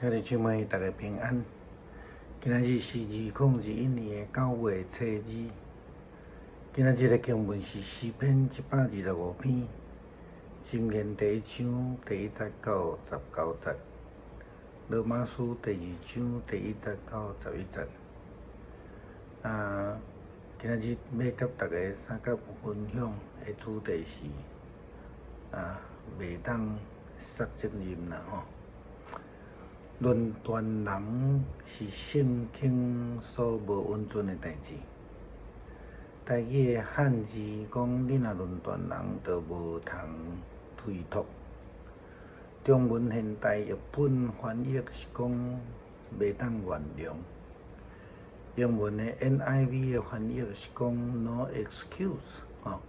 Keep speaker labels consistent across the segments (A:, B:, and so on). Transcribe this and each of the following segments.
A: 兄弟姊妹，大家平安。今仔日是2021年9月初2。今仔日的經文是詩篇125篇，箴言第一章第一節到19節，羅馬書第二章第一節到11節。啊，今仔日欲佮大家相佮分享的主題是啊，袂當捒責任啦吼。論斷人是聖經所無允准的代誌。台語的漢字講，你若論斷人，就無通推脫。中文現代譯本翻譯是講袂當原諒。英文的 NIV 的翻譯是講 no excuse，吼，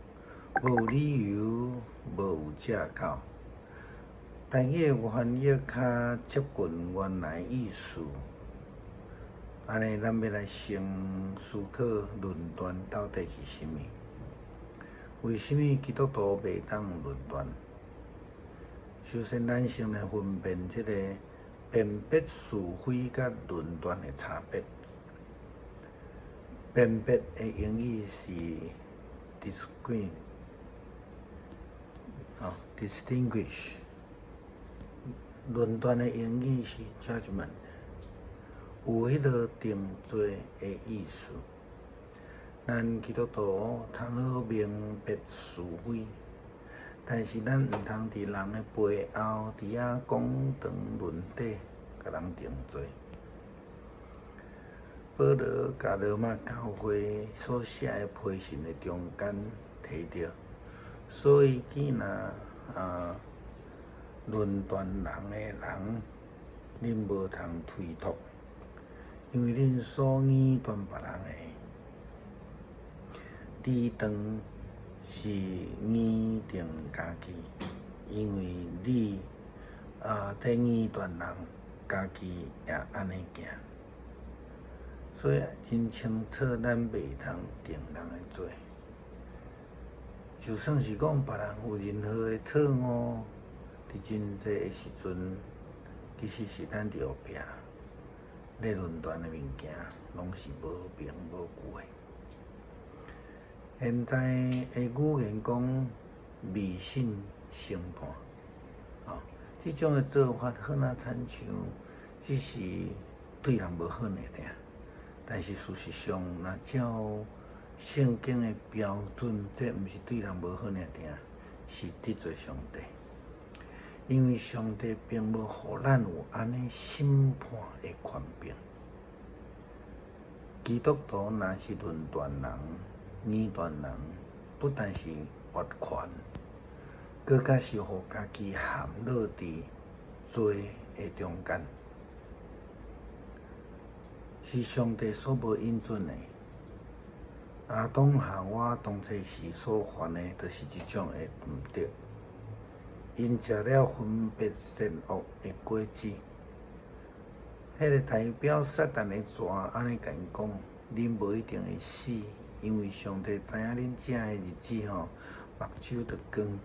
A: 無理由，無有藉口。台語的翻譯較接近原來意思。按呢，咱欲來先思考論斷到底是啥物？為啥物基督徒袂當論斷？首先，咱先來分辨這個辨別是非佮論斷的差別。辨別的英語是 distinguish，哦，distinguish。論斷的英語是 judgment，有彼個定罪的意思。咱基督徒通好明辨是非，但是咱毋通佇人的背後佇遐講長論短，共人定罪。保羅共羅馬教會所寫的批信的中間提著，所以既若啊論斷人的人，恁無通推脫，因為恁所議斷別人的，佇當是議定家己，因為你啊佇議斷人，家己也按呢行。所以真清楚，咱袂通定人的罪。就算是講別人有任何的錯誤，佇真濟的時陣，其實是咱佇後壁咧論斷的物件，攏是無憑無據的。現代的語言講迷信審判，哦，這種的做法好若親像只是對人無好爾爾。但是事實上，若照聖經的標準，這毋是對人無好爾爾，是得罪上帝。因為上帝並無予咱有按呢審判的權柄。基督徒若是論斷人、議斷人，不但是越權，閣較是予家己陷落佇罪的中間，是上帝所無允准的。亞當夏娃當初時所犯的，就是這種的毋對。𪜶食了分別善惡的果子，彼個代表撒旦的蛇按呢共𪜶講：恁無一定會死，因為上帝知影恁食的日子吼，目睭就光，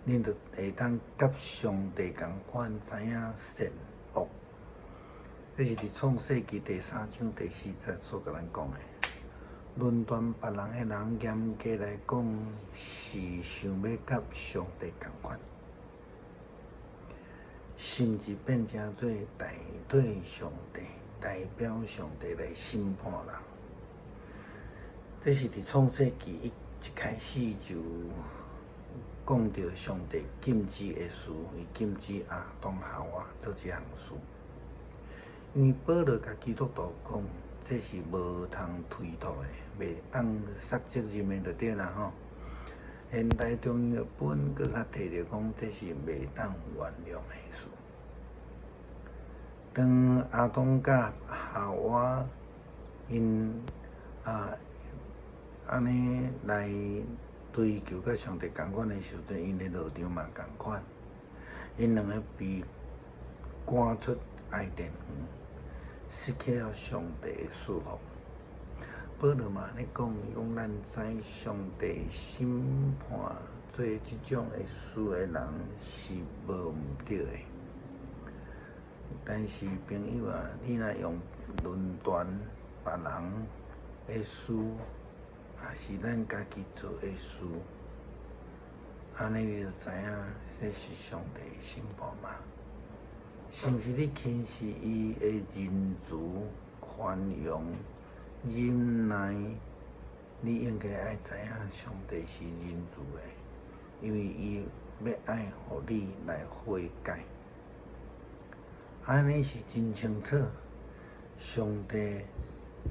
A: 恁就會當佮上帝仝款知影善惡。這是佇創世記第三章第四節所共咱講的。論斷別人的人，嚴格來講是想欲佮上帝仝款，甚至變成做代替上帝，代表上帝來審判人。這是佇創世記一開始就講著上帝禁止的事，伊禁止亞當夏娃做這項事。因為保羅共基督徒講，這是無通推脫的，袂當捒責任的就對啦吼。現代中譯本閣較提著講，這是袂當原諒的事。當亞當佮夏娃𪜶啊按呢來追求佮上帝仝款的時陣，𪜶的落場嘛仝款，𪜶兩个被趕出伊甸園，失去了上帝的祝福。保羅嘛按呢講，伊講咱知上帝審判做這種的事的人是無毋對的。但是朋友啊，你若用論斷別人的事，抑是咱家己做的事，按呢你就知影這是上帝的審判嗎？是毋是你輕視伊的仁慈、寬容、忍耐？你應該愛知影上帝是仁慈的，因為伊欲愛予你來悔改。按呢是真清楚，上帝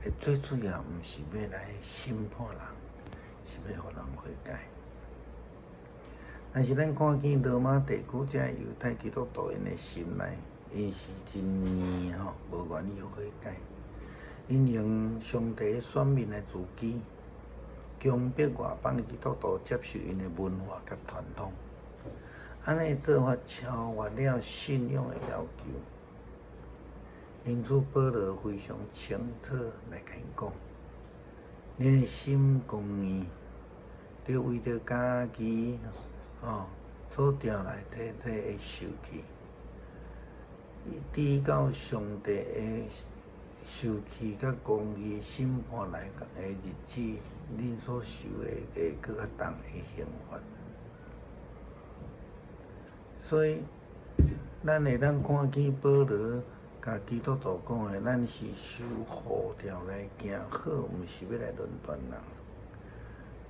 A: 的最主要毋是欲來審判人，是欲予人悔改。但是咱看見羅馬地區這猶太基督徒𪜶的心內，𪜶是真硬吼，無願意悔改。𪜶用上帝的選民來自居，強迫外邦的基督徒接受𪜶的文化佮傳統，按呢做法超越了信仰的要求。因此，保羅非常清楚來共𪜶講：恁的心剛硬，著為著家己吼所調來這這的受氣，直到上帝的受氣佮公義審判來的日子，恁所受的會閣較重的刑罰。所以，咱會當看見保羅共基督徒講的，咱是受呼召來行好，毋是欲來論斷人。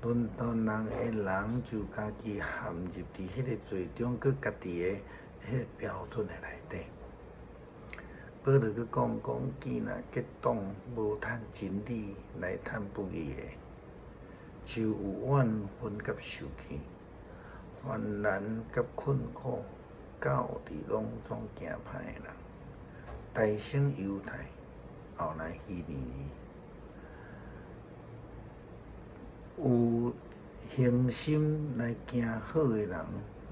A: 論斷人的人就家己陷入佇彼个罪中，閣家己的彼个標準的內底。保羅閣講講，既若結黨無趁真理來趁不義的，就有怨恨佮受氣、患難佮困苦，到佇攏總行歹的人，大先猶太，後來希利尼，有恆心來行好的人，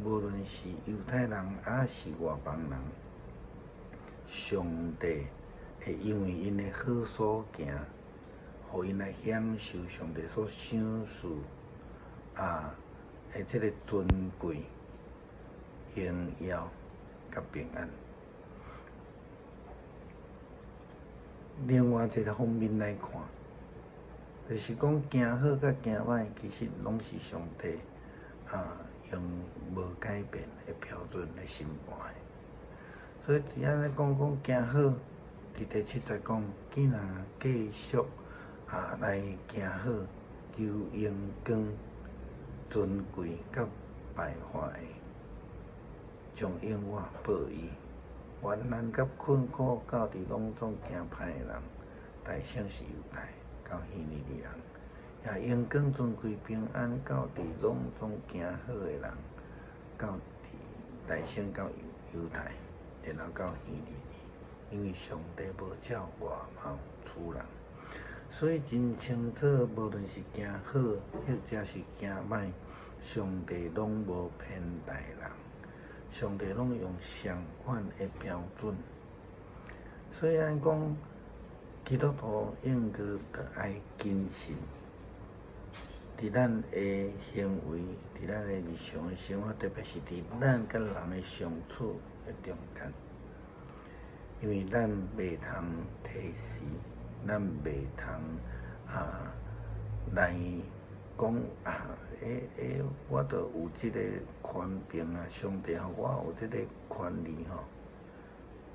A: 無論是猶太人抑是外邦人，上帝會因為𪜶的好所行，予𪜶來享受上帝所賞賜啊的這个尊貴、榮耀佮平安。另外一个方面來看，就是講行好佮行歹，其實攏是上帝啊用無改變的標準來審判的。所以佇遐咧講講行好，佇第七節講，既若繼續啊來行好，求榮光、尊貴佮敗壞的，將永遠報伊。患難佮困苦，到佇攏總行歹的人，大先是猶太到希利尼人，也榮光尊貴平安到佇攏總行好的人，到佇大先到猶太，然後到希利尼，因為上帝無照外貌取人，所以真清楚，無論是行好或者是行歹，上帝攏無偏待人。上帝攏用相款的標準，所以咱講基督徒應該著愛謹慎，佇咱的行為，佇咱的日常的生活，特別是佇咱佮人的相處的中間，因為咱袂通提示，咱袂通啊來講啊，欸欸，我著有這个權柄啊，上帝予我有這个權利吼。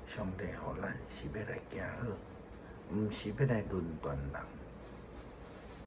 A: 上帝予咱是欲來行好，毋是欲來論斷人。